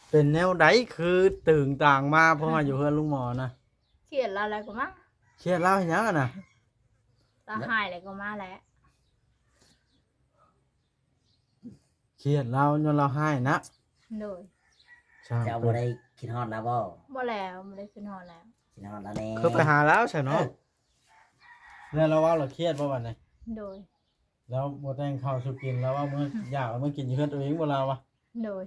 ເປັນແນວໃດຄືຕຶງຕ່າງມາ ເພາະວ່າຢູ່ເຮືອນລຸງໝໍນະ? ຄຽດລາວແລ້ວກໍມາ. ຄຽດລາວເຮັດຫຍັງຫັ້ນນະ? ລາວຮ້າຍແລ້ວກໍມາແຫຼະ. ຄຽດລາວຍ້ອນລາວຮ້າຍນະ? ໂດຍ. ຊ່າງ ເຈົ້າບໍ່ໄດ້ຄິດຮອດລາວບໍ່? ບໍ່ແລ້ວ, ບໍ່ໄດ້ຄິດຮອດແລ້ວ. ຄິດຮອດລາວແດ່. ຄືໄປຫາລາວຊັ້ນເນາະ? ເອີ ແລ້ວລາວເວົ້າລາວຄຽດບໍ່ບັດນີ້? ໂດຍ. ລາວບໍ່ແຕ່ງເຂົ້າສູ່ກິນ, ລາວວ່າມື້ ຢາກລາວມາກິນຢູ່ເຮືອນຕົວເອງບໍ່ລາວວ່າ? ໂດຍ.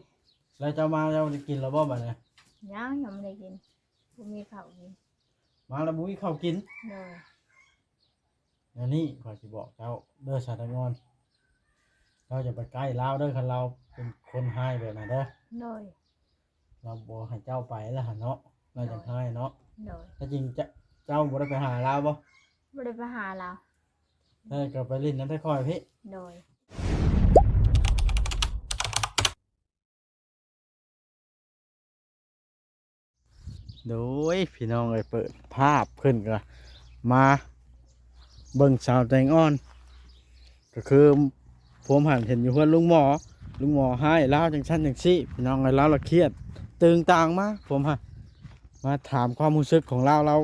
ແລ້ວເຈົ້າມາເຈົ້າໄດ້ກິນແລ້ວບໍ່ບັດນີ້? ຍັງ, ຍັງບໍ່ໄດ້ກິນ, ບໍ່ມີເຂົ້າກິນ. ມາແລ້ວບໍ່ມີເຂົ້າກິນ? ໂດຍ. ແນວນີ້ຂ້ອຍຊິບອກເຈົ້າເດີ ສາວແຕງອ່ອນ, ເຈົ້າຢ່າໄປໃກ້ລາວເດີ ຄັນລາວເປັນຄົນຮ້າຍແບບນັ້ນເດີ. ໂດຍ. ລາວບໍ່ໃຫ້ເຈົ້າໄປແລ້ວຫັ້ນເນາະ, ລາວຈັ່ງຮ້າຍເນາະ. ໂດຍ. ແທ້ຈິງເຈົ້າ ເຈົ້າບໍ່ໄດ້ໄປຫາລາວບໍ່? ບໍ່ໄດ້ໄປຫາລາວ. ແທ້ກໍໄປຫຼິ້ນນຳແຕ່ຂ້ອຍພີ້. ໂດຍ. ໂດຍ ພີ່ນ້ອງເອີຍ, ເປີດພາບເພິ່ນກໍມາເບິ່ງສາວແຕງອ່ອນ, ກໍຄືຜົມຫັ້ນເຫັນຢູ່ເຮືອນລຸງໝໍ, ລຸງໝໍຮ້າຍລາວຈັ່ງຊັ້ນຈັ່ງຊີ້ ພີ່ນ້ອງເອີຍ, ລາວລະຄຽດຕຶງຕ່າງມາ. ຜົມຫາ ມາຖາມຄວາມຮູ້ສຶກຂອງລາວ, ລາວ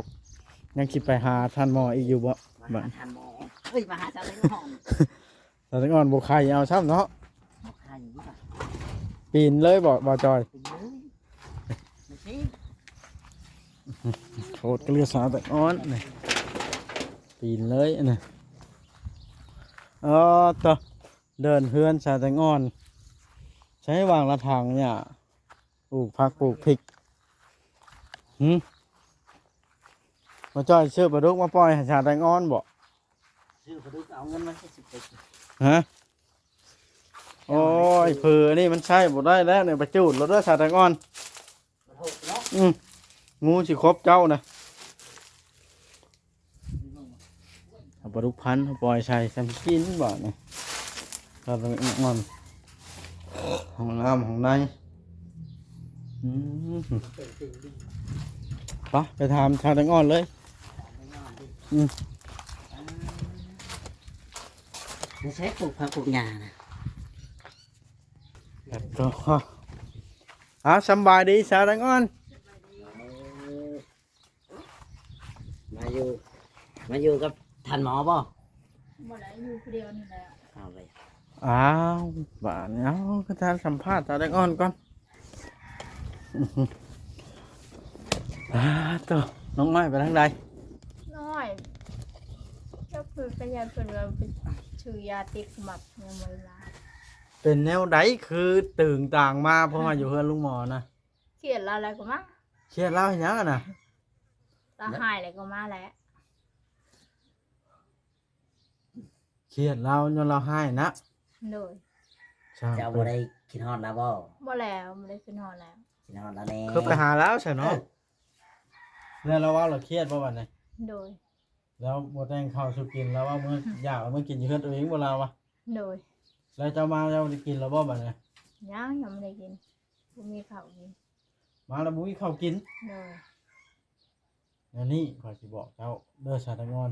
ຍັງຊິໄປຫາທ່ານໝໍອີກຢູ່ບໍ່? ມາຫາທ່ານໝໍ ເອີຍ ມາຫາສາວແຕງອ່ອນ. ສາວແຕງອ່ອນບໍ່ໄຄເອົາຊ້ຳເນາະ. ບໍ່ໄຄ. ປີນເລີຍບໍ່ ບ່າວຈອຍ? ປີນເລີຍ. ໂຄດກະເລືອສາວແຕງອ່ອນນີ້, ປີນເລີຍອັນນີ້. ເອີ ໂຕ ເດີ່ນເຮືອນສາວແຕງອ່ອນ, ໃຊ້ວາງລະຖັງຫຍ້າ ປູກຜັກປູກພິກ. ຫື ບ່າວຈອຍຊື້ປາດຸກມາປ່ອຍໃຫ້ສາວແຕງອ່ອນບໍ? ຊື້ປາດຸກເອົາເງິນມາໃຊ້ສິບເອັດ. ຮະ? ໂອ້ຍ ເຜີອັນນີ້ມັນໃຊ້ບໍ່ໄດ້ແລ້ວນີ້, ໄປຈູດໂລດເດີສາວແຕງອ່ອນ. ມັນຫົກເນາະ. ອື ງູຊິຂົບເຈົ້ານະ. ເອົາປາດຸກພັນ ເອົາປ່ອຍໃສ່ ຊ່ຳກິນບາດນີ້. ເອົາປາດຸກອ່ອນ ຫ້ອງນ້ຳຫ້ອງໃນ. ອື ໄປ ໄປຖາມສາວແຕງອ່ອນເລີຍ. ອື ຢູ່ໃສປູກຜັກປູກຫຍ້ານະ? ແລ້ວກໍ ອ້າວ ສຳບາຍດີສາວແຕງອ່ອນ. ມາຢູ່ ມາຢູ່ກັບທ່ານໝໍບໍ່? ບໍ່ໄດ້ ຢູ່ຜູ້ດຽວນີ້ແຫຼະ. ເອົາໄປ ອ້າວ ບາດນີ້ ເອົາ ຄືທ່ານສຳພາດສາວແຕງອ່ອນກ່ອນ. ອ້າ ໂຕ ນ້ອງໄມ້ໄປທາງໃດ? ນ້ອງໄມ້ ຈັກເພິ່ນໄປ ຢ້ານເພິ່ນວ່າໄປຊື້ຢາຕິດຂະໝັບ ຍັງບໍ່ໄດ້ມາ. ເປັນແນວໃດຄືຕຶງຕ່າງມາ ເພາະວ່າຢູ່ເຮືອນລຸງໝໍນະ? ຄຽດລາວແລ້ວກໍມາ. ຄຽດລາວເຮັດຫຍັງຫັ້ນນະ? ລາວຮ້າຍແລ້ວກໍມາແຫຼະ. ຄຽດລາວຍ້ອນລາວຮ້າຍນະ? ໂດຍ. ຊ່າງ ເຈົ້າບໍ່ໄດ້ຄິດຮອດລາວບໍ່? ບໍ່ແລ້ວ, ບໍ່ໄດ້ຄິດຮອດແລ້ວ. ຄິດຮອດລາວແດ່. ຄືໄປຫາລາວຊັ້ນເນາະ? ເອີ ແລ້ວລາວເວົ້າລາວຄຽດບໍ່ບັດນີ້? ໂດຍ. ລາວບໍ່ແຕ່ງເຂົ້າສູ່ກິນ, ລາວວ່າມື້ ຢາກລາວມາກິນຢູ່ເຮືອນຕົວເອງບໍ່ລາວວ່າ? ໂດຍ. ແລ້ວເຈົ້າມາເຈົ້າໄດ້ກິນແລ້ວບໍ່ບັດນີ້? ຍັງ, ຍັງບໍ່ໄດ້ກິນ, ບໍ່ມີເຂົ້າກິນ. ມາແລ້ວບໍ່ມີເຂົ້າກິນ? ໂດຍ. ແນວນີ້ຂ້ອຍຊິບອກເຈົ້າເດີ ສາວແຕງອ່ອນ,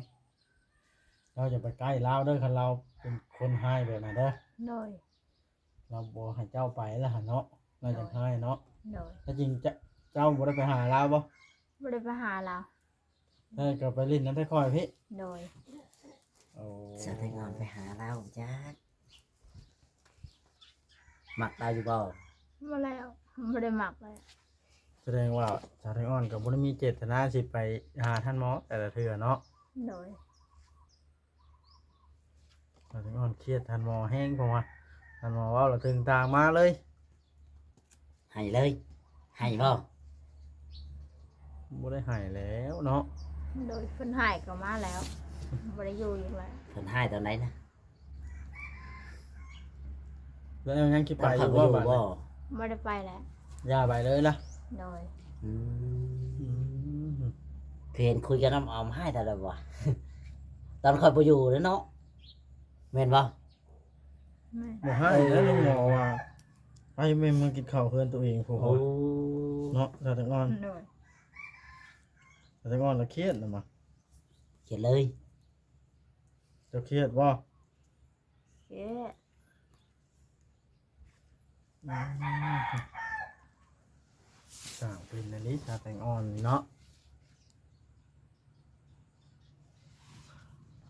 ເຈົ້າຢ່າໄປໃກ້ລາວເດີ ຄັນລາວເປັນຄົນຮ້າຍແບບນັ້ນເດີ. ໂດຍ. ລາວບໍ່ໃຫ້ເຈົ້າໄປແລ້ວຫັ້ນເນາະ, ລາວຈັ່ງຮ້າຍເນາະ. ໂດຍ. ແທ້ຈິງເຈົ້າ ເຈົ້າບໍ່ໄດ້ໄປຫາລາວບໍ່? ບໍ່ໄດ້ໄປຫາລາວ. ເອີ ກໍໄປຫຼິ້ນນຳແຕ່ຂ້ອຍພີ້. ໂດຍ. ໂອ້ ສາວແຕງອ່ອນໄປຫາລາວຈັກ ມັກລາວຢູ່ບໍ່? ບໍ່ແລ້ວ, ບໍ່ໄດ້ມັກແລ້ວ. ສະແດງວ່າສາວແຕງອ່ອນກໍບໍ່ໄດ້ມີເຈດຕະນາຊິໄປຫາທ່ານໝໍແຕ່ລະເທື່ອເນາະ. ໂດຍ. ສາວແຕງອ່ອນຄຽດທ່ານໝໍແຮງ, ເພາະວ່າທ່ານໝໍເວົ້າລະຕຶງຕ່າງມາເລີຍ. ໄຫ້ເລີຍ, ໄຫ້ບໍ່? ບໍ່ໄດ້ໄຫ້ແລ້ວເນາະ. ໂດຍ. ເພິ່ນຮ້າຍກໍມາແລ້ວ, ບໍ່ໄດ້ຢູ່ອີກແລ້ວ. ເພິ່ນຮ້າຍຕອນໃດນະ? ແລ້ວຍັງຊິໄປຢູ່ບໍ່ບາດນີ້? ບໍ່ໄດ້ໄປແລ້ວ. ຢ່າໄປເລີຍລະ? ໂດຍ. ອືມ ອືມ ຄືເຫັນຄຸຍກັນນຳອຳຮ້າຍຕະຫຼອດວ່າ ຕອນຂ້ອຍບໍ່ຢູ່ເດ້ເນາະ, ແມ່ນບໍ່? ແມ່ນ. ບໍ່ຮ້າຍແລ້ວ ເອີ ລຸງໝໍວ່າ ໄປແມ່ນມາກິນເຂົ້າເຮືອນຕົວເອງພຸ້ນ. ໂອ້ ເນາະ ສາວແຕງອ່ອນ. ໂດຍ. ສາວແຕງອ່ອນລະຄຽດນຳ. ຄຽດເລີຍ. ເຈົ້າຄຽດບໍ່? ຄຽດ. ອືມ. ນີ້ຊາວແຕງອ່ອນເນາະ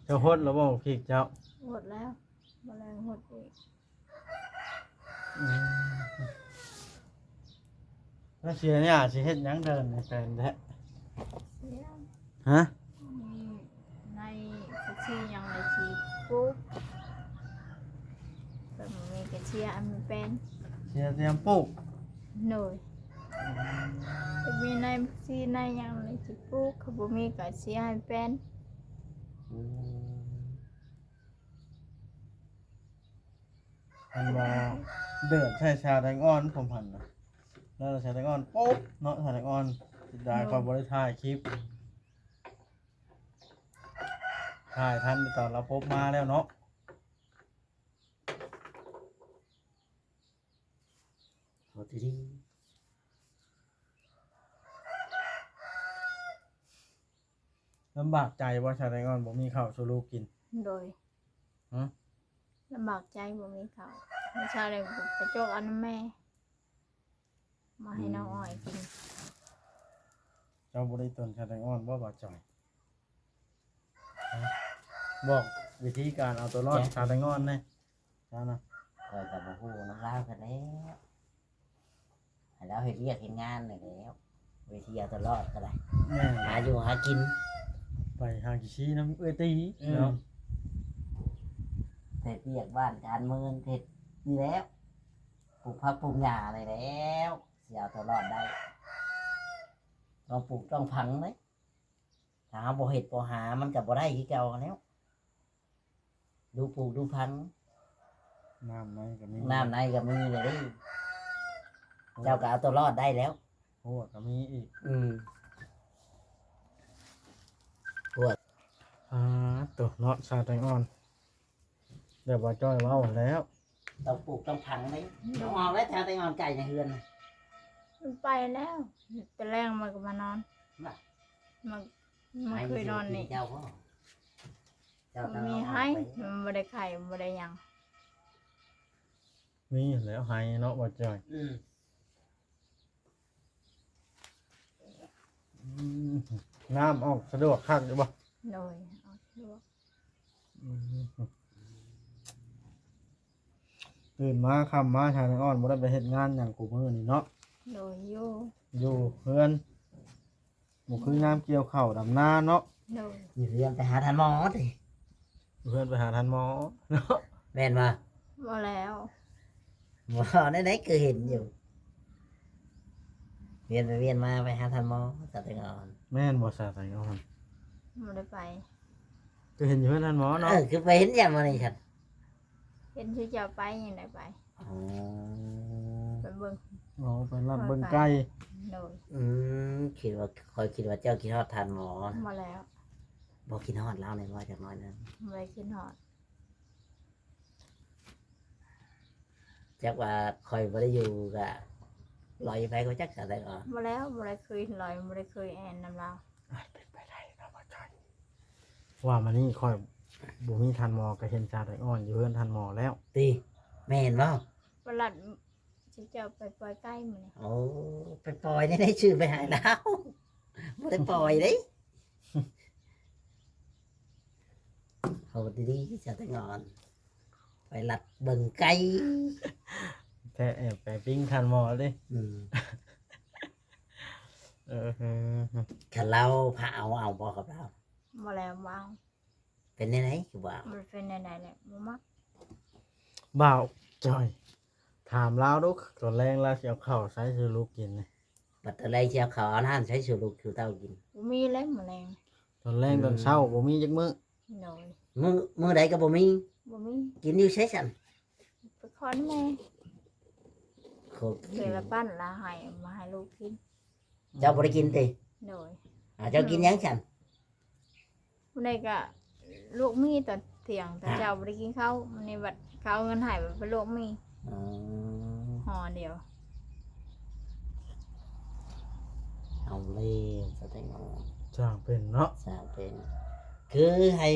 ເຈົ້າຫົດແລ້ວບໍ່ ພລິກເຈົ້າ? ຫົດແລ້ວ ມື້ແລງຫົດອີກ. ອືມ ແລ້ວເສຍຫຍ້າຊິເຮັດຫຍັງເດີນີ້ ແປນແທ້? ເສຍ ຮະ? ມີໃນຜັກຊີຫຍັງລະຊິປູກ ແຕ່ບໍ່ມີກະເສຍອັນແປນ ເສຍຕຽມປູກ. ໂດຍ ອືມ ແຕ່ມີໃນຜັກຊີໃນຫຍັງລະຊິປູກ ຄັນບໍ່ມີກະເສຍໃຫ້ແປນ. ອືມ ອັນວ່າເດີດໃສ່ຊາແຕງອ່ອນ ຜົມຫັນນະ ແລ້ວຊາແຕງອ່ອນ ໂປະເນາະ ຊາແຕງອ່ອນ. ເສຍດາຍຂ້ອຍບໍ່ໄດ້ຖ່າຍຄລິບ ຖ່າຍທັນຕອນລາວປົບມາແລ້ວເນາະ. ເອົາດີໆ ລຳບາກໃຈບໍ່ ຊາແຕງອ່ອນ ບໍ່ມີເຂົ້າສູ່ລູກກິນ? ໂດຍ ຮະ? ລຳບາກໃຈບໍ່ມີເຂົ້າ ມື້ເຊົ້າໄດ້ໄປຈົກເອົານຳແມ່ ມາໃຫ້ນ້ອງອ້ອຍກິນ. ເຈົ້າບໍ່ໄດ້ຕົນຊາແຕງອ່ອນບໍ່ ບ່າວຈ່ອຍ? ຮະ? ບອກວິທີການເອົາຕົວລອດຊາແຕງອ່ອນແດ່ ເຈົ້ານະ. ຂ້ອຍກໍບໍ່ຮູ້ນຳລາວຄືກັນແຫຼ້ວ ໃຫ້ລາວເຮັດວຽກເຮັດງານນີ້ແຫຼ້ວ ວິທີເອົາຕົວລອດກໍໄດ້ ແມ່ນ ຫາຢູ່ຫາກິນ ໄປຫາກິນຊີ້ນຳເອື້ອຍຕີ ອືມ ເນາະ ເຮັດວຽກບ້ານການເມືອງ ເຮັດນີ້ແຫຼ້ວ ປູກຜັກປູກຫຍ້ານີ້ແຫຼ້ວ ຊິເອົາຕົວລອດໄດ້ ຕ້ອງປູກຕ້ອງຝັງເດ້. ຖ້າເຮົາບໍ່ເຮັດບໍ່ຫາ ມັນກໍບໍ່ໄດ້ຄືເກົ່າຫັ້ນແຫຼ້ວ ດູປູກດູຝັງ ນ້ຳໃນກໍມີ ນ້ຳໃນກໍມີເລີຍເດ້ ເຈົ້າກໍເອົາຕົວລອດໄດ້ແລ້ວ ຫົວກໍມີອີກ. ອືມ ຫົວ ອາ ໂຕເນາະ ຊາແຕງອ່ອນ ແບບວ່າຈ້ອຍເວົ້າແລ້ວ ຕ້ອງປູກຕ້ອງຝັງເດ້ ຕ້ອງເອົາໄວ້ແຖວແຕ່ງອອນໄກ່ໃນເຮືອນນະ. ມັນໄປແລ້ວ ແຕ່ແລງມັນກໍມານອນ ວ່າ ມັນ ມັນເຄີຍນອນນີ້ ໃຫ້ຊິກິນເຈົ້າບໍ່? ເຈົ້າ ມັນມີໄຮ່ ມັນບໍ່ໄດ້ໄຂ່ ມັນບໍ່ໄດ້ຫຍັງ ມີແລ້ວໄຮ່ເນາະ ບໍ່ຈ່ອຍ. ອືມ ອືມ ນ້ຳອອກສະດວກຄັກຢູ່ບໍ່? ໂດຍ ອອກສະດວກ. ອືມ ຕື່ນມາຄ່ຳມາ ຊາແຕງອ່ອນບໍ່ໄດ້ໄປເຮັດງານຫຍັງຄູ່ມື້ນີ້ເນາະ? ໂດຍ ຢູ່ ຢູ່ເຮືອນ ບໍ່ຄືຍາມກ່ຽວເຂົ້າດຳນາເນາະ? ໂດຍ ຢູ່ເຮືອນໄປຫາທ່ານໝໍຕິ? ເຮືອນໄປຫາທ່ານໝໍເນາະ ແມ່ນບໍ່? ບໍ່ແລ້ວ ບໍ່ ແນວໃດຄືເຫັນຢູ່ ວຽນໄປວຽນມາໄປຫາທ່ານໝໍ ຊາແຕງອ່ອນ. ແມ່ນບໍ່ ຊາແຕງອ່ອນ? ບໍ່ໄດ້ໄປ ຄືເຫັນຢູ່ເຮືອນທ່ານໝໍເນາະ? ເອີ ຄືໄປເຫັນຫຍັງມື້ນີ້ຊັ້ນ? ເຫັນຊື່ເຈົ້າໄປ ຍັງໄດ້ໄປ. ອໍ ໄປເບິ່ງ ອໍ ໄປລັດເບິ່ງໄກ່. ໂດຍ ອືມ ຄິດວ່າ ຂ້ອຍຄິດວ່າເຈົ້າຄິດຮອດທ່ານໝໍ. ບໍ່ແລ້ວ ບໍ່ຄິດຮອດລາວແດ່ບໍ່ ຈັກໜ້ອຍໜຶ່ງ? ບໍ່ໄດ້ຄິດຮອດ. ຈັກວ່າຂ້ອຍບໍ່ໄດ້ຢູ່ກະລອຍໄປກໍຈັກຊະໄດ້ບໍ່? ບໍ່ແລ້ວ ບໍ່ໄດ້ເຄີຍລອຍ ບໍ່ໄດ້ເຄີຍແອ່ນນຳລາວ. ອາດເປັນໄປໄດ້ເນາະ ບ່າວຈ້ອຍ ວ່າມານີ້ຂ້ອຍບໍ່ມີທ່ານໝໍ ກໍເຫັນຊາແຕງອ່ອນຢູ່ເຮືອນທ່ານໝໍແລ້ວຕິ ແມ່ນບໍ່? ບໍ່ລັດ ຊິເຈົ້າໄປປ່ອຍໄກ່ມື້ນີ້. ໂອ້ ໄປປ່ອຍແນວໃດ ຊື້ໄປໃຫ້ລາວ ບໍ່ໄດ້ປ່ອຍເດ້. ເຮົາດີໆ ຊາແຕງອ່ອນ ໄປລັດເບິ່ງໄກ່ ແທ້ ແອບໄປປີ້ງທ່ານໝໍເດ້. ອືມ ເອີ ຄັນລາວພາເອົາ ເອົາບໍ່ກັບລາວ? ບໍ່ແລ້ວ ບໍ່ເອົາ. ເປັນແນວໃດຄືບໍ່ເອົາ? ມັນເປັນແນວໃດແຫຼະ ບໍ່ມັກ. ບ່າວຈ້ອຍ ຖາມລາວດູ ຕອນແລງລາວຊິເອົາເຂົ້າໃສສູ່ລູກກິນນີ້? ບັດຕອນແລງຊິເອົາເຂົ້າເອົານ້ຳໃສສູ່ລູກສູ່ເຕົ້າກິນ? ບໍ່ມີແລ້ວມື້ແລງ. ຕອນແລງ ອືມ ຕອນເຊົ້າບໍ່ມີຈັກມື້? ໂດຍ ມື້ ມື້ໃດກໍບໍ່ມີ? ບໍ່ມີ. ກິນຢູ່ໃສຊັ້ນ? ໄປຂໍນຳແມ່ ຂໍກິນ ເທື່ອລະປັ້ນລະໃຫ້ ມາໃຫ້ລູກກິນ. ເຈົ້າບໍ່ໄດ້ກິນຕິ? ໂດຍ. ອາ ເຈົ້າກິນຫຍັງຊັ້ນ? ມື້ໃດກະລວກໝີ່ຕອນທ່ຽງ ຕອນເຊົ້າບໍ່ໄດ້ກິນເຂົ້າ ມື້ນີ້ບັດເຂົາເອົາເງິນໃຫ້ ບັດໄປລວກໝີ່ ອໍ ຫໍ່ດຽວ. ເອົາແລ້ວ ສະແຕງອ່ອນ ຊ່າງເປັນເນາະ ຊ່າງເປັນ ຄືໃຫ້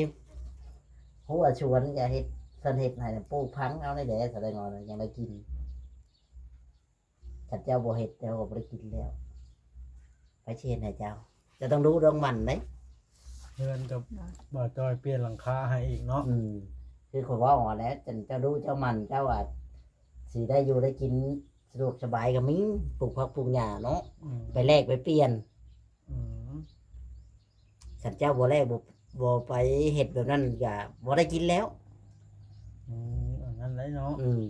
ຫົວສວນກະເຮັດ ເພິ່ນເຮັດໃຫ້ ປູກຝັງເອົານີ້ແຫຼະ ສະແຕງອ່ອນ ຈັ່ງໄດ້ກິນ. ຄັນເຈົ້າບໍ່ເຮັດ ເຈົ້າກໍບໍ່ໄດ້ກິນແລ້ວ. ຊິເຮັດໃຫ້ເຈົ້າ? ເຈົ້າຕ້ອງດຸຕ້ອງໝັ່ນເດ້. ເຮືອນກັບ ໂດຍ ບ່າວຈ້ອຍປ່ຽນຫຼັງຄາໃຫ້ອີກເນາະ. ອືມ ຄືຂ້ອຍເວົ້າຫັ້ນແຫຼະ ເຈົ້າດຸເຈົ້າໝັ່ນ ເຈົ້າອາດຊິໄດ້ຢູ່ໄດ້ກິນສະດວກສະບາຍກໍມີ ປູກຜັກປູກຫຍ້າເນາະ. ອືມ ໄປແລກໄປປ່ຽນ. ອືມ ຄັນເຈົ້າບໍ່ແລກ ບໍ່ ບໍ່ໄປເຮັດແບບນັ້ນກໍບໍ່ໄດ້ກິນແລ້ວ. ອືມ ອັນນັ້ນໄດ໋ເນາະ. ອືມ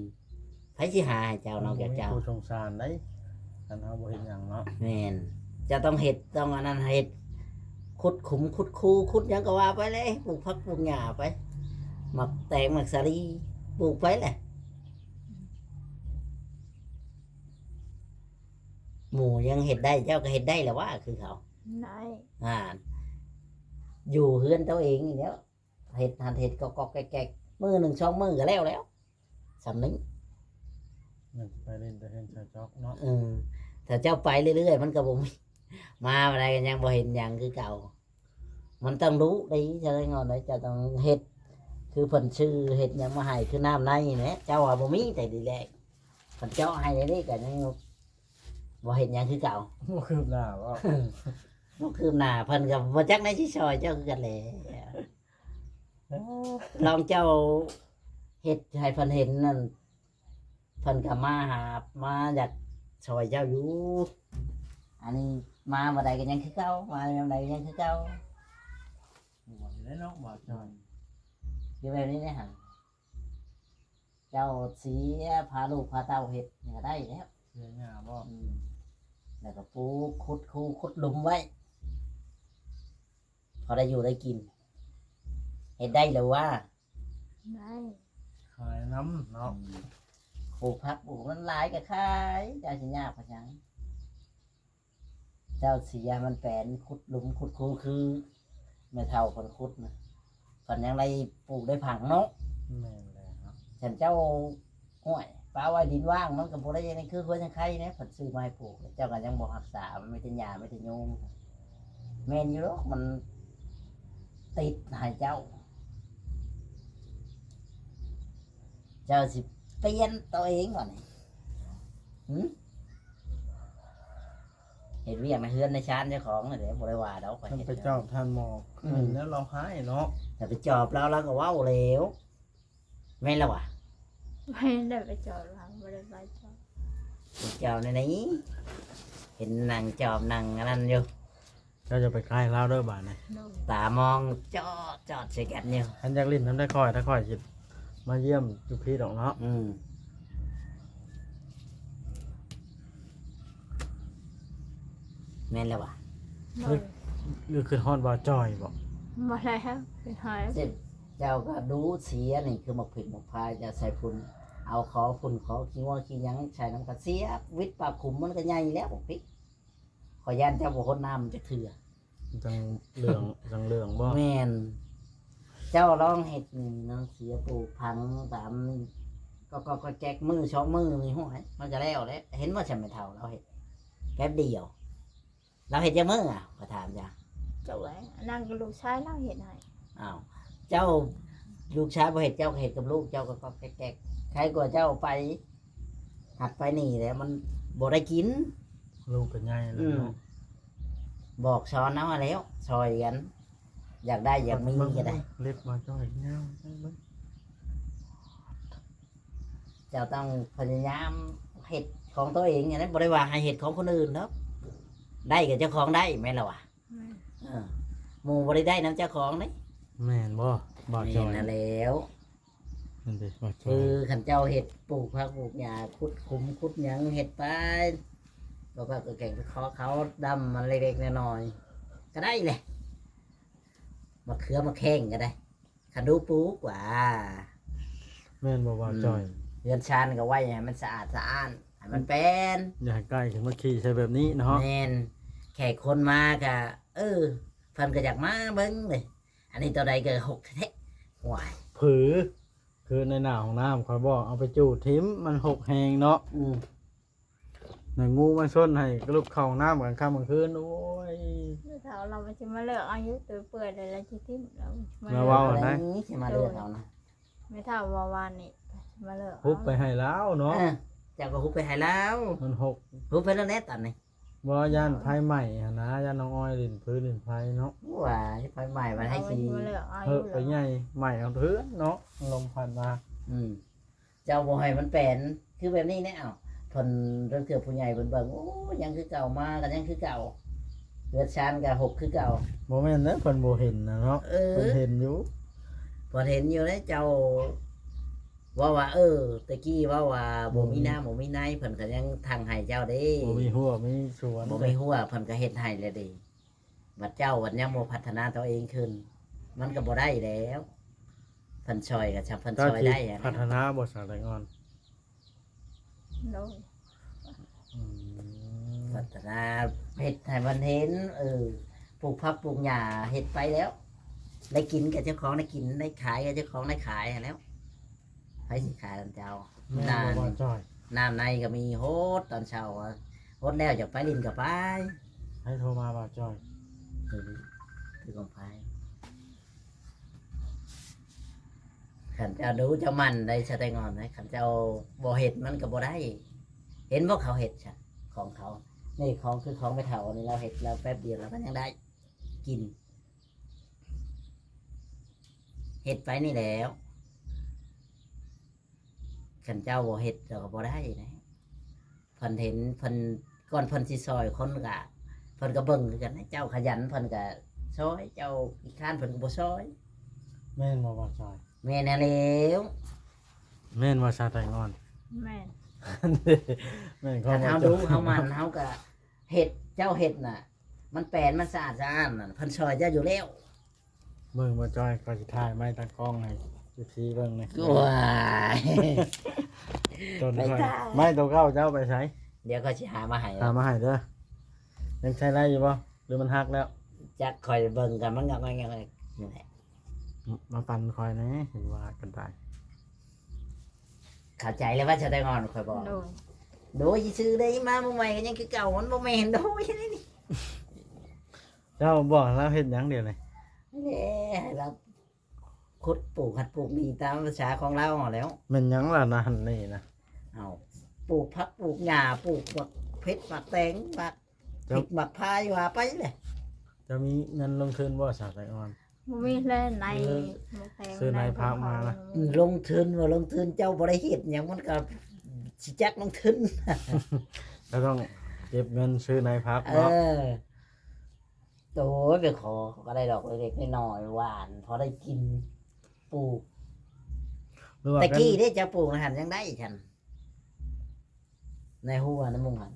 ໃຜຊິຫາໃຫ້ເຈົ້ານອກຈາກເຈົ້າ? ບໍ່ມີຜູ້ສົງສານໄດ໋ ຄັນເຮົາບໍ່ເຮັດຫຍັງເນາະ. ແມ່ນ ເຈົ້າຕ້ອງເຮັດ ຕ້ອງອັນນັ້ນ ເຮັດ ຂຸດຂຸມ ຂຸດຄູ ຂຸດຫຍັງກໍວ່າໄປເລີຍ ປູກຜັກປູກຫຍ້າໄປ ໝາກແຕງ ໝາກສາລີ ປູກໄປແຫຼະ. ໝູ່ຍັງເຮັດໄດ້ ເຈົ້າກໍເຮັດໄດ້ລະຫວາ ຄືເຂົາ. ໄດ້ ອ່າ ຢູ່ເຮືອນເຈົ້າເອງນີ້ແຫຼ້ວ ເຮັດຫັ້ນເຮັດກອກໆແກກໆ ມື້ໜຶ່ງສອງມື້ກໍແລ້ວແລ້ວ ສ່ຳນີ້. ມັນໄປຫຼິ້ນແຕ່ເຮືອນຊາວຈອກເນາະ. ເອີ ຖ້າເຈົ້າໄປເລື້ອຍໆ ມັນກໍບໍ່ມີ ມາບັດໃດກໍຍັງບໍ່ເຫັນຫຍັງຄືເກົ່າ. ມັນຕ້ອງດຸເດ້ ເຈົ້າໄດ້ງອນໄດ້ ເຈົ້າຕ້ອງເຮັດ ຄືເພິ່ນຊື້ເຮັດຫຍັງມາໃຫ້ ຄືນ້ຳໃນນີ້ແຫຼະ ເຈົ້າວ່າບໍ່ມີແຕ່ທີແລກ ເພິ່ນເຈາະໃຫ້ແນວນີ້ກໍຍັງບໍ່ເຮັດຫຍັງຄືເກົ່າ. ບໍ່ຄືບໜ້າບໍ? ບໍ່ຄືບໜ້າ ເພິ່ນກໍບໍ່ຈັກແນວຊິຊ່ອຍເຈົ້າຄືກັນແຫຼະ. ລອງເຈົ້າເຮັດໃຫ້ເພິ່ນເຫັນນັ້ນ ເພິ່ນກໍມາຫາ ມາຢາກຊ່ອຍເຈົ້າຢູ່. ອັນນີ້ມາມື້ໃດກໍຍັງຄືເກົ່າ ມາຍາມໃດກໍຍັງຄືເກົ່າ. ບໍ່ໄດ້ເນາະ ບໍ່ຈອຍ ຢູ່ແບບນີ້ເດ້ຫັ້ນ ເຈົ້າເສຍ ພາລູກພາເຕົ້າເຮັດກໍໄດ້ແລ້ວ. ເສຍຫຍ້າບໍ? ອືມ ແລ້ວກໍປູກ ຂຸດຄູ ຂຸດຫຼຸມໄວ້ ພໍໄດ້ຢູ່ໄດ້ກິນ. ເຮັດໄດ້ແລ້ວຫວາ? ໄດ້ ຂາຍນຳເນາະ. ອືມ ປູກຜັກປູກມັນຫຼາຍກໍຂາຍ ເຈົ້າຊິຍາກປານຫຍັງ? ເຈົ້າເສຍມັນແປນ ຂຸດຫຼຸມ ຂຸດຄູ ຄືແມ່ເຖົ້າເພິ່ນຂຸດນະ ເພິ່ນຍັງໄດ້ປູກໄດ້ຝັງເນາະ. ແມ່ນແລ້ວເນາະ. ຄັນເຈົ້າ ໂອ້ຍ ປະໄວ້ດິນວ່າງ ມັນກໍບໍ່ໄດ້ ອັນນີ້ຄືຫົວຈັ່ງໄຄແດ່ ເພິ່ນຊື້ມາໃຫ້ປູກ ເຈົ້າກໍຍັງບໍ່ຮັກສາ ມັນມີແຕ່ຫຍ້າ ມີແຕ່ຍຸງ. ແມ່ນຢູ່ດອກ ມັນຕິດໃຫ້ເຈົ້າ. ເຈົ້າຊິປ່ຽນໂຕເອງບໍ່ນີ້? ຫື? ເຮັດວຽກໃນເຮືອນໃນຊານເຈົ້າຂອງນັ້ນແຫຼະ ບໍ່ໄດ້ວ່າດອກ. ຄັນໄປຈອບທ່ານໝໍ ອືມ ແລ້ວລາວຮ້າຍເນາະ. ຖ້າໄປຈອບລາວ ລາວກໍເວົ້າແລ້ວ ແມ່ນລະຫວາ? ແມ່ນ ໄດ້ໄປຈອບລາວ ບໍ່ໄດ້ໄປຈອບ. ໄປຈອບໃນນີ້ ເຫັນນັ່ງຈອບນັ່ງອັນນັ້ນຢູ່. ເຈົ້າຢ່າໄປໃກ້ລາວເດີບາດນີ້ ໂດຍ ຕາມອງຈອດໆໃສ່ກັນຢູ່. ຄັນຢາກຫຼິ້ນນຳໄດ້ຂ້ອຍ ຖ້າຂ້ອຍຊິມາຢ້ຽມຢູ່ພີ້ດອກເນາະ. ອືມ ແມ່ນແລ້ວຫວາ? ໂດຍ ຫຼື ຫຼືຄິດຮອດບ່າວຈ່ອຍບໍ? ບໍ່ແລ້ວ ຄິດຮອດ. ເຈົ້າກໍດູເສຍນີ້ ຄືໝາກພິກໝາກພາຍ ຈະໃສ່ຝຸ່ນ ເອົາຂໍຝຸ່ນຂໍຂີ້ງົວຂີ້ຫຍັງໃສ່ນຳ ກໍເສຍວິດປາກຂຸມ ມັນກໍໃຫຍ່ແລ້ວບັກພິກ. ຂ້ອຍຢ້ານເຈົ້າບໍ່ຫົດນ້ຳຈັກເທື່ອ ຈັ່ງເຫຼືອງ ຈັ່ງເຫຼືອງບໍ? ແມ່ນ ເຈົ້າລອງເຮັດນີ້ເນາະ ເສຍປູກຝັງຕາມ ກໍ ກໍ ກໍແຈກມື້ສອງມື້ນີ້ ໂອ້ຍ ມັນກໍແລ້ວແຫຼະ. ເຫັນບໍ່ ຊຳແມ່ເຖົ້າລາວເຮັດແປັບດຽວ ລາວເຮັດຈັກມື້ອະ? ຂ້ອຍຖາມເຈົ້າ. ເຈົ້າເອີຍ ອັນນັ້ນກໍລູກຊາຍລາວເຮັດໃຫ້. ອ້າວ ເຈົ້າ ລູກຊາຍບໍ່ເຮັດ ເຈົ້າກໍເຮັດກັບລູກເຈົ້າ ກໍ ກໍແກກໆ ໃຄກວ່າເຈົ້າໄປ ຫັດໄປນີ້ແຫຼະ ມັນບໍ່ໄດ້ກິນ. ລູກກໍໃຫຍ່ແລ້ວເນາະ. ອືມ ບອກສອນເອົາຫັ້ນແຫຼ້ວ ຊ່ອຍກັນ ຢາກໄດ້ຢາກມີກໍໄດ້. ເລັບມາຈ່ອຍຍາວໃສ່ເບິ່ງ. ເຈົ້າຕ້ອງພະຍາຍາມເຮັດຂອງຕົວເອງຫັ້ນແຫຼະ ບໍ່ໄດ້ວ່າໃຫ້ເຮັດຂອງຄົນອື່ນດອກ ໄດ້ກໍເຈົ້າຂອງໄດ້ ແມ່ນລະຫວາ? ແມ່ນ. ເອີ ໝູ່ບໍ່ໄດ້ໄດ້ນຳເຈົ້າຂອງເດ້. ແມ່ນບໍ່ ບ່າວຈ່ອຍ? ແມ່ນຫັ້ນແຫຼ້ວ. ນັ້ນເດ້ ບ່າວຈ່ອຍ ຄືຄັນເຈົ້າເຮັດປູກຜັກປູກຫຍ້າ ຂຸດຂຸມຂຸດຫຍັງເຮັດໄປ ກໍ ກໍແກງໄປຂໍເຂົາດຳມັນເລັກໆນ້ອຍໆ ກໍໄດ້ແຫຼະ. ມະເຂືອມະແຂ້ງກໍໄດ້ ຄັນດູປູກວ່າ. ແມ່ນບໍ່ ບ່າວຈ່ອຍ? ອືມ ເຮືອນຊານກໍໄວ້ໃຫ້ມັນສະອາດສະອ້ານ ໃຫ້ມັນແປນ ຢ່າໃຫ້ໄກ່ຂຶ້ນມາຂີ່ໃສ່ແບບນີ້ເນາະ. ແມ່ນ ແຂກຄົນມາກໍ ເອີ ເພິ່ນກໍຢາກມາເບິ່ງເດ້. ອັນນີ້ຕົວໃດກໍຫົກແທ້ໆ ຫວາຍ ຜື ຄືໃນໜ້າຫ້ອງນ້ຳ ຂ້ອຍບອກເອົາໄປຈູດຖິ້ມ ມັນຫົກແຮງເນາະ. ອືມ ໃນງູມາຊົນໃຫ້ລຸກເຂົ້າຫ້ອງນ້ຳກາງຄ່ຳກາງຄືນ. ໂອ້ຍ ແມ່ເຖົ້າລາວຊິມາເລືອກເອົາຢູ່ ຕົວເປື່ອຍແລ້ວລາວຊິຖິ້ມ ລາວຊິມາເລືອກ. ລາວເວົ້າໄດ້ຊິມາເລືອກເອົານະ. ແມ່ເຖົ້າວ່າວານນີ້ຊິມາເລືອກ ຮຸບໄປໃຫ້ລາວເນາະ. ເອີ ເຈົ້າກໍຮຸບໄປໃຫ້ລາວ ມັນຫົກ ຮຸບໄປແລ້ວແຫຼະຕອນນີ້. ບໍ່ ຢ້ານໄຟໄໝ້ຫັ້ນນະ ຢ້ານນ້ອງອ້ອຍຫຼິ້ນຟືນຫຼິ້ນໄຟເນາະ. ວ້າຍ ໄຟໄໝ້ບັດໃຫ້ຊິ ເອົາໄວ້ຢູ່ແລ້ວ ເຮີ້ ໄປໃຫຍ່ໄໝ້ເອົາເຮືອນເນາະ ລົມພັດມາ. ອືມ ເຈົ້າບໍ່ໃຫ້ມັນແປນ ຄືແບບນີ້ແນ່. ເອົ້າ ເພິ່ນ ລາງເທື່ອຜູ້ໃຫຍ່ເພິ່ນເບິ່ງ ໂອ້ ຍັງຄືເກົ່າ ມາກໍຍັງຄືເກົ່າ ເຮືອນຊານກໍຮົກຄືເກົ່າ. ບໍ່ແມ່ນເດ້ ເພິ່ນບໍ່ເຫັນນະເນາະ. ເອີ ເພິ່ນເຫັນຢູ່ ເພິ່ນເຫັນຢູ່ເດ້. ເຈົ້າເວົ້າວ່າ ເອີ ແຕ່ກີ້ເວົ້າວ່າ ບໍ່ມີ ບໍ່ມີນ້ຳບໍ່ມີໃນ ເພິ່ນກໍຍັງທັງໃຫ້ເຈົ້າເດ້ ບໍ່ມີຮົ້ວມີສວນ ບໍ່ມີຮົ້ວ ເພິ່ນກໍເຮັດໃຫ້ແລ້ວເດ້. ບັດເຈົ້າບັດຍັງບໍ່ພັດທະນາຕົວເອງຂຶ້ນ ມັນກໍບໍ່ໄດ້ແລ້ວ. ເພິ່ນຊ່ອຍກໍຊ່ຳເພິ່ນຊ່ອຍໄດ້. ເຈົ້າຊິພັດທະນາບໍ່ ສາວແຕງອ່ອນ? ໂດຍ ອືມ ພັດທະນາ ເຮັດໃຫ້ມັນເຫັນ ເອີ ປູກຜັກປູກຫຍ້າເຮັດໄປແລ້ວ ໄດ້ກິນກໍເຈົ້າຂອງໄດ້ກິນ ໄດ້ຂາຍກໍເຈົ້າຂອງໄດ້ຂາຍຫັ້ນແລ້ວ. ໃຜຊິຂາຍນຳເຈົ້າ? ແມ່ນບໍ່ ບ່າວຈ້ອຍ? ນ້ຳໃນກໍມີ ຫົດຕອນເຊົ້າ ຫົດແລ້ວຢາກໄປຫຼິ້ນກໍໄປ. ໃຜໂທມາ ບ່າວຈ້ອຍ? ຄື ຄືຂອງໃຜ? ຄັນເຈົ້າດຸເຈົ້າໝັ່ນໄດ໋ ສາວແຕງອ່ອນເອີຍ ຄັນເຈົ້າບໍ່ເຮັດມັນກໍບໍ່ໄດ້. ເຫັນບໍ່ເຂົາເຮັດຊະ ຂອງເຂົານີ້ ຂອງຄືຂອງແມ່ເຖົ້ານີ້ ລາວເຮັດລາວແປັບດຽວລາວກໍຍັງໄດ້ກິນ. ເຮັດໄປນີ້ແລ້ວ ຄັນເຈົ້າບໍ່ເຮັດເຈົ້າກໍບໍ່ໄດ້ນະ. ເພິ່ນເຫັນ ເພິ່ນ ກ່ອນເພິ່ນຊິຊ່ອຍຄົນກະ ເພິ່ນກໍເບິ່ງຄືກັນນະ. ເຈົ້າຂະຫຍັນເພິ່ນກໍຊ່ອຍ ເຈົ້າຂີ້ຄ້ານເພິ່ນກໍບໍ່ຊ່ອຍ. ແມ່ນບໍ່ ບ່າວຈ້ອຍ? ແມ່ນຫັ້ນແຫຼ້ວ. ແມ່ນບໍ່ ສາວແຕງອ່ອນ? ແມ່ນ ແມ່ນ. ຄັນເຮົາດຸເຮົາໝັ່ນ ເຮົາກໍເຮັດ ເຈົ້າເຮັດນະ ມັນແປນ ມັນສະອາດສະອ້ານນະ ເພິ່ນຊ່ອຍເຈົ້າຢູ່ແລ້ວ. ເບິ່ງບໍ່ຈ້ອຍ ຂ້ອຍຊິຖ່າຍໄມ້ຕັ້ງກ້ອງໃຫ້ເອັຟຊີເບິ່ງນີ້. ວ້າຍ ຕົ້ນຂ້ອຍ ໄມ້ໂຕເກົ່າເຈົ້າໄປໃສ? ດຽວຂ້ອຍຊິຫາມາໃຫ້ ຫາມາໃຫ້ເດີ. ຍັງໃຊ້ໄດ້ຢູ່ບໍ່ ຫຼືມັນຫັກແລ້ວ? ຈັກ ຂ້ອຍເບິ່ງກັນ ມັນງອກໆ ນີ້ແຫຼະ. ມາປັນຂ້ອຍແດ່ ເຫັນວ່າກັນໄດ້. ເຂົ້າໃຈແລ້ວວ່າຈະໄດ້ງອນ ຂ້ອຍບອກ. ໂດຍ ໂດຍ ຊື່ເດ້ ມາມື້ໃໝ່ກໍຍັງຄືເກົ່າ ມັນບໍ່ແມ່ນ ໂດຍ ນີ້. ເຈົ້າບອກລາວເຮັດຫຍັງດຽວນີ້? ແຫຼະ ໃຫ້ລາວຂຸດປູກຫັ້ນປູກນີ້ຕາມພາສາຂອງລາວຫັ້ນແຫຼ້ວ. ແມ່ນຫຍັງລະນັ້ນນີ້ນະ? ເອົ້າ ປູກຜັກປູກຫຍ້າ ປູກໝາກເຜັດໝາກແຕງ ໝາກ ເຈົ້າ ພິກໝາກພາຍວ່າໄປແຫຼະ. ເຈົ້າມີເງິນລົງທຶນບໍ່ ສາວແຕງອ່ອນ? ບໍ່ມີແລ້ວ ໃນ ເອີ ໝາກແຕງ ຊື້ໃນຜັກມານະ. ອືມ ລົງທຶນວ່າລົງທຶນ ເຈົ້າບໍ່ໄດ້ເຮັດຫຍັງ ມັນກໍຊິຈັກລົງທຶນ. ເຈົ້າຕ້ອງເກັບເງິນຊື້ໃນຜັກເນາະ. ເອີ ໂອ້ຍ ໄປຂໍ ເຂົາກໍໄດ້ດອກເລັກໆນ້ອຍໆ ຫວ່ານພໍໄດ້ກິນ ປູກ. ແຕ່ກີ້ເດ້ ເຈົ້າປູກນະຫັ້ນ ຍັງໄດ້ຊັ້ນ ໃນຫົວໃນມຸງຫັ້ນ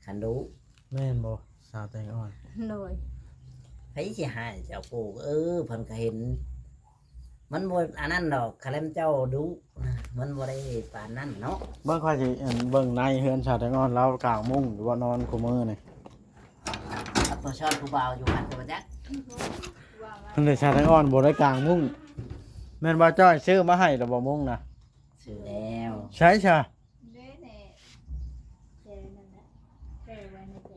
ຄັນດຸ. ແມ່ນບໍ່ ສາວແຕງອ່ອນ? ໂດຍ ໃຜຊິໃຫ້ເຈົ້າປູກ? ເອີ ເພິ່ນກໍເຫັນ ມັນບໍ່ອັນນັ້ນດອກ ຄະແລມເຈົ້າດຸນະ ມັນບໍ່ໄດ້ປານນັ້ນເນາະ. ເບິ່ງ ຂ້ອຍຊິ ອັນ ເບິ່ງໃນເຮືອນສາວແຕງອ່ອນ ລາວກາງມຸ້ງຢູ່ບໍ່ ນອນຄູ່ມື້ນີ້. ເອົາໂຕຊອນຜູ້ບ່າວຢູ່ຫັ້ນກໍບໍ່ຈັກ. ເພິ່ນໄດ້ ສາວແຕງອ່ອນບໍ່ໄດ້ກາງມຸ້ງ. ແມ່ນບໍ່ຈ້ອຍ ຊື້ມາໃຫ້ແລ້ວບໍ່ມຸ້ງນະ? ຊື້ແລ້ວ. ໃສຊະ? ເດ້ແນ່ ແຈນັ້ນແຫຼະ ແຈໄວ້ໃນແຈ.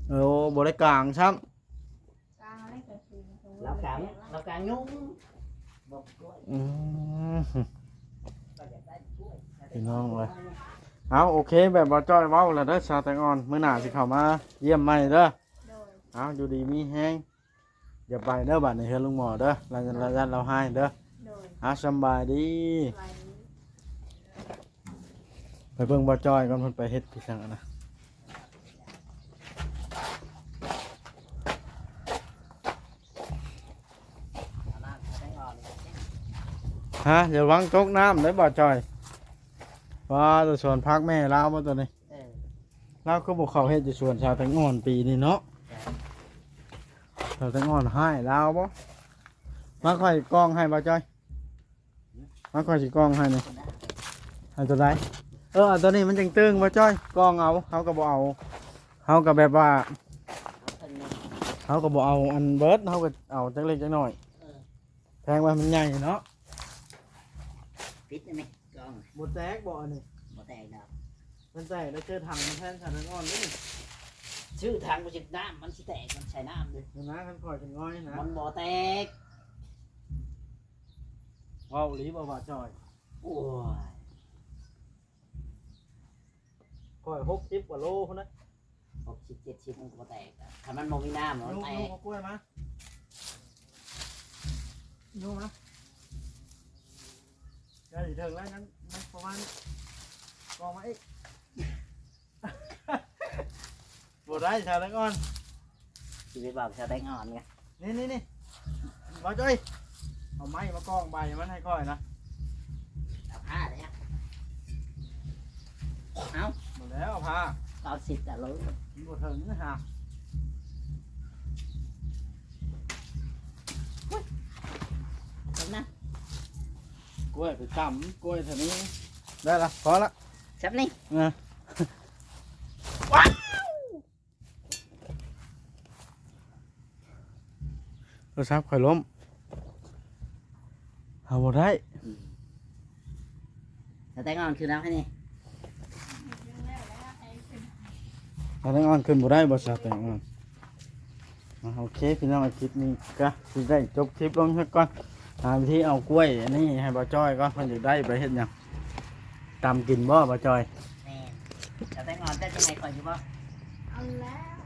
ໂອ້ ບໍ່ໄດ້ກາງຊ້ຳ. ກາງແລ້ວກໍຄື ລາວກາງ ລາວກາງຍຸງ ບໍ່ກ້ວຍ. ອືມ ກໍຢາກໄດ້ກ້ວຍ ພີ່ນ້ອງເອີຍ. ເອົາ ໂອເຄ ແບບບໍ່ຈ້ອຍເວົ້າແລ້ວເດີ ສາວແຕງອ່ອນ ມື້ໜ້າຊິເຂົ້າມາຢ້ຽມໃໝ່ເດີ. ໂດຍ ເອົາ ຢູ່ດີມີແຮງ. ຢ່າໄປເດີ ບາດນີ້ເຮືອນລຸງໝໍເດີ ລາວ ລາວຢ້ານລາວຮ້າຍເດີ. ໂດຍ ອ່າ ສຳບາຍດີ ສະບາຍດີ. ໄປເບິ່ງບໍ່ຈ້ອຍກ່ອນ ເພິ່ນໄປເຮັດອີ່ສັງຫັ້ນນະ. ຮະ ຢ່າຫວັງຕົກນ້ຳເດີບໍ່ຈ້ອຍ. ວ່າແຕ່ສວນຜັກແມ່ລາວບໍ່ຕົວນີ້? ເອີ ລາວຄືບໍ່ເຂົ້າເຮັດຢູ່ສວນສາວແຕງອ່ອນປີນີ້ເນາະ. ສາວແຕງອ່ອນຮ້າຍລາວບໍ່? ມາຂ້ອຍກ້ອງໃຫ້ບໍ່ຈ້ອຍ ມາຂ້ອຍຊິກ້ອງໃຫ້ນີ້. ເອົາຕົວໃດ? ເອີ ເອົາຕົວນີ້ມັນຈັ່ງຕຶງບໍ່ຈ້ອຍ ກ້ອງເອົາ. ເຮົາກໍບໍ່ເອົາ ເຮົາກໍແບບວ່າ ເຮົາກໍບໍ່ເອົາອັນເບິດ ເຮົາກໍເອົາຈັກເລັກຈັກນ້ອຍ. ເອີ ແພງວ່າມັນໃຫຍ່ເນາະ. ປິດໄດ້ໄໝ? ກ້ອງ ບໍ່ແຕກບໍ່ອັນນີ້? ບໍ່ແຕກດອກ. ມັນແຕກແລ້ວເຈີຖັງມາແທນ ສາວແຕງອ່ອນເດ້ນີ້. ຊື້ຖັງບໍ່ຊິນ້ຳມັນຊິແຕກ ມັນໃສ່ນ້ຳເດ້. ເຫັນນະ ຄັນຂ້ອຍເປັນງ່ອຍນະ ມັນບໍ່ແຕກ. ເວົ້າອີ່ຫຼີບໍ່ວ່າຈ່ອຍ? ໂອ້ຍ. ຂ້ອຍຫົກສິບກວ່າໂລພຸ້ນນະ ຫົກສິບ ເຈັດສິບມັນກໍບໍ່ແຕກ ຖ້າມັນບໍ່ມີນ້ຳມັນແຕກ. ໂຍມເອົາກ້ວຍມາ ໂຍມມາ ໃກ້ເຖິງແລ້ວ ຍັງ ຍັງປະມານ ກອງມາອີກ. ບໍ່ໄດ້ ຊາວແຕງອ່ອນ ຊິໄປບອກຊາວແຕງອ່ອນໄງ. ນີ້ໆໆ ບ່າວຈ້ອຍ ເອົາໄມ້ມາກອງໃບມັນໃຫ້ຂ້ອຍນະ. ເອົາຜ້າເດ້ ເອົາ ໝົດແລ້ວ ເອົາຜ້າ ເອົາສິບກະໂລ ມັນບໍ່ເຖິງນະ ເບິ່ງນະ ກ້ວຍໄປຕຳ ກ້ວຍເທົ່ານີ້ ໄດ້ລະ ພໍລະ ແຊບນີ້ ເອີ ວ້າວ ໂທລະສັບຂ້ອຍລົ້ມ ເອົາບໍ່ໄດ້ ອືມ ສາວແຕງອ່ອນຂຶ້ນເອົາໃຫ້ນີ້ ສາວແຕງອ່ອນຂຶ້ນບໍ່ໄດ້ບໍ່ ສາວແຕງອ່ອນ. ອ່າ ໂອເຄ ພີ່ນ້ອງ ຄລິບນີ້ກະຊິໄດ້ຈົບຄລິບລົງຊະກ່ອນ ຫາວິທີເອົາກ້ວຍອັນນີ້ໃຫ້ບ່າວຈ້ອຍກ່ອນ ເພິ່ນຢາກໄດ້ໄປເຮັດຫຍັງ ຕຳກິນບໍ່ບ່າວຈ້ອຍ? ແມ່ນ ສາວແຕງອ່ອນ ເຈົ້າຊິໃຫ້ຂ້ອຍຢູ່ບໍ່? ເອົາແລ້ວ